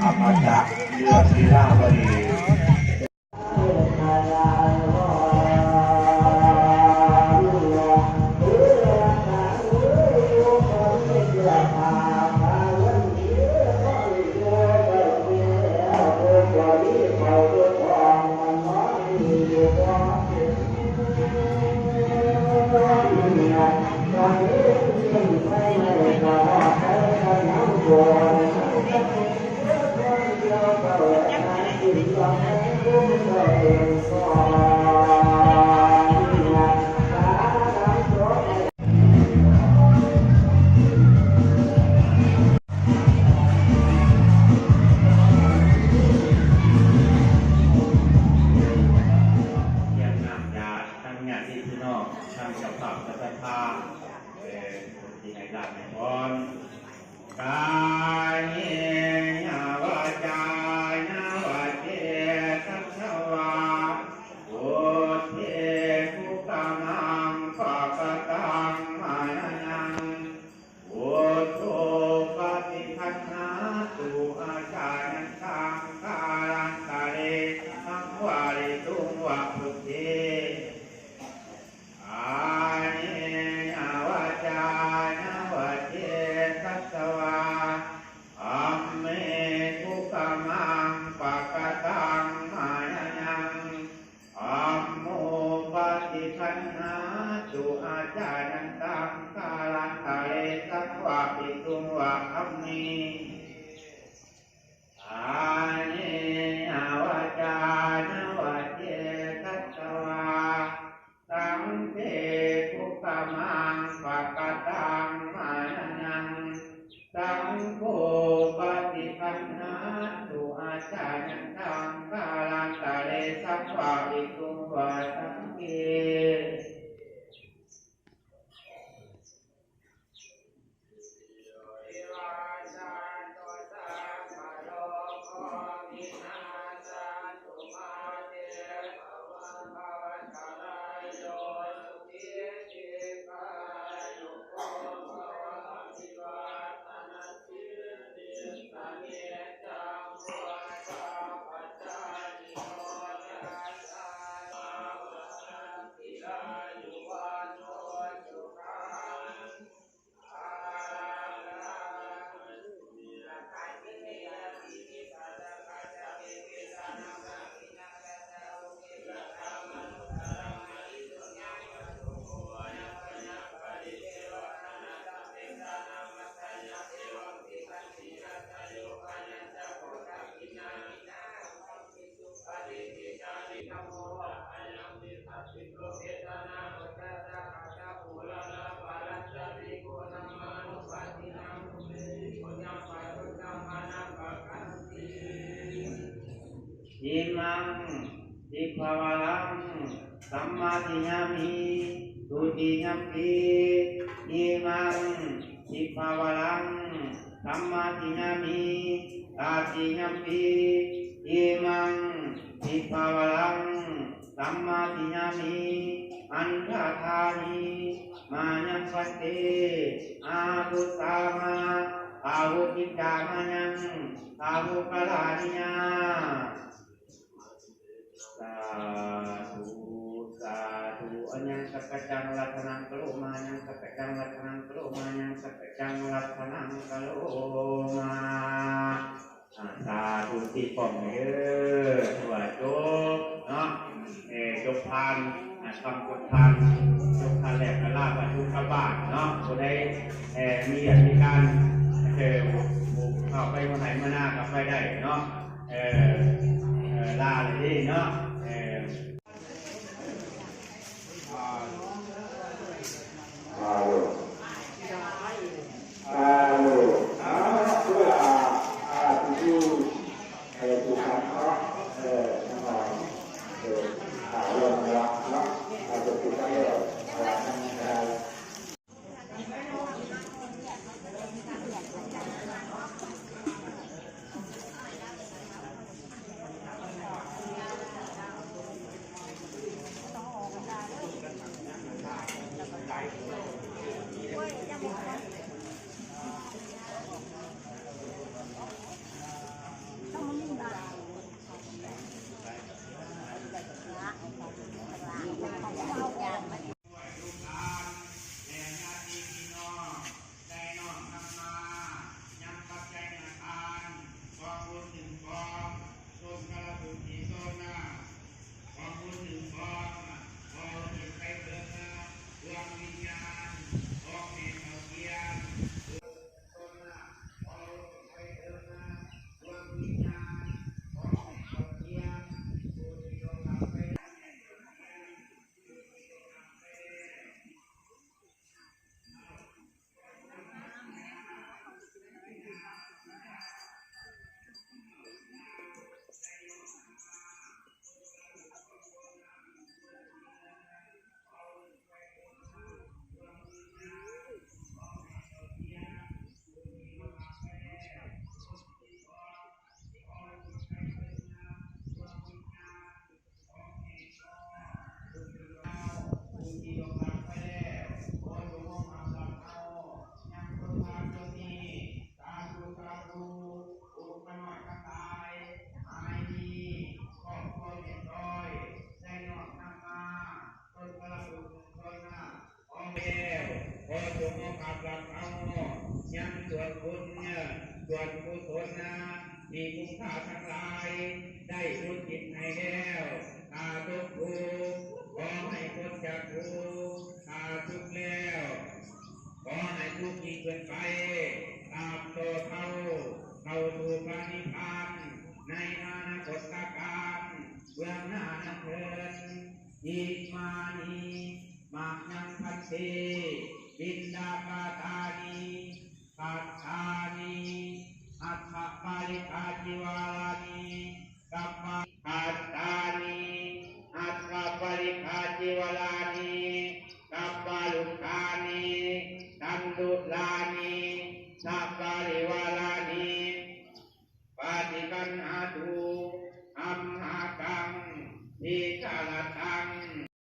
ອະມະຕະ ເຫຼືອສີລາວະດີ. ທາງຍາດຕິພີ່ນ້ອງ ທາງເຈົ້າພາບເຈົ້າສັດທາ ເອີ ທີ່ໃຫ້ລາບໃຫ້ພອນ. ກາເຍຍະວາຈາຍະວະເຈຕະສະວາ ພຸດເທກຸກະມັງປະກະຕັງມາຍະຍັງ ພຸດໂທປະຕິຄັນຫາຕຸ ອາຈາຍັນຕັງກາລັນຕະເລ ສັງວາລິຕຸງວະພຸດເທ ກາເຍຍະວາຈາຍະວະເຈຕະສະວາ ທຳເມກຸກະມັງປະກະຕັງມາຍະຍັງ ທຳໂມປະຕິຄັນຫາຕຸ ອາຈາຍັນຕັງກາລັນຕະເລ ສັງວາລິຕຸງວະທຳເມ ກາເຍຍະວາຈາຍະວະເຈຕະສະວາ ສັງເພກຸກະມັງປະກະຕັງມາຍະຍັງ ສັງໂພປະຕິຄັນຫາຕຸ ອາຈາຍັນຕັງກາລັນຕະເລ ສັງວາລິຕຸງວະສັງເພ. ອິມັງ ທິພາວະລັງ ສຳມາທິຍາມິ ທຸຕິຍຳປີ ອິມັງ ທິພາວະລັງ ສຳມາທິຍາມິ ຕະຕິຍຳປີ ອິມັງ ທິພາວະລັງ ສຳມາທິຍາມິ ອັນຕະຖານິ ມາຍັງພັນເຕ ອາວຸສາມະ ອາວຸກິດຈາມາຍັງ ອາວຸກະລານິຍາ. ສາທຸ ສາທຸ ອະຍັງສັກກະຈັງລັດຖະນັງກະໂລມາ ຍັງສັກກະຈັງລັດຖະນັງກະໂລມາ ຍັງສັກກະຈັງລັດຖະນັງກະໂລມາ. ອາ ສາທຸ ຕີປ້ອງເດີ ຖືວ່າຈົບເນາະ ເອີ ຈົບຜ່ານ ອາ ຄຳຈົບຜ່ານ ຈົບຜ່ານແລ້ວກະລາໄປສູ່ກັບບ້ານເນາະ. ຜູ້ໃດ ເອີ ມີວຽກມີການ ເອີ ເຂົ້າໄປເມືອໄຮ່ເມືອນາກະໄປໄດ້ເນາະ ເອີ ເອີ ລາເລີຍເນາະ ເອີ. ອາ ແລ້ວ ຂໍຈົ່ງເອົາພາບລັບເຮົາ ຍັງສ່ວນບຸນ ສ່ວນກຸສົນ ທີ່ພວກຂ້າທັງຫຼາຍ ໄດ້ອຸທິດໃຫ້ແລ້ວ ຖ້າຕົກທຸກ ຂໍໃຫ້ພົ້ນຈາກທຸກ ຖ້າສຸກແລ້ວ ຂໍໃຫ້ສຸກຍິ່ງຂຶ້ນໄປ ຕາບຕໍ່ເທົ່າ ເຂົ້າສູ່ພະນິບພານ ໃນອະນາຄົດຕະການ ເບື້ອງໜ້ານັ້ນເທີນ. ອິມານິ ມະຍັງ ພັນເຕ ປິນດາປາຕານິ ພັດຖານິ ອັດຖະປາລິກາຈີວາລານິ ກັບປະ ພັດຖານິ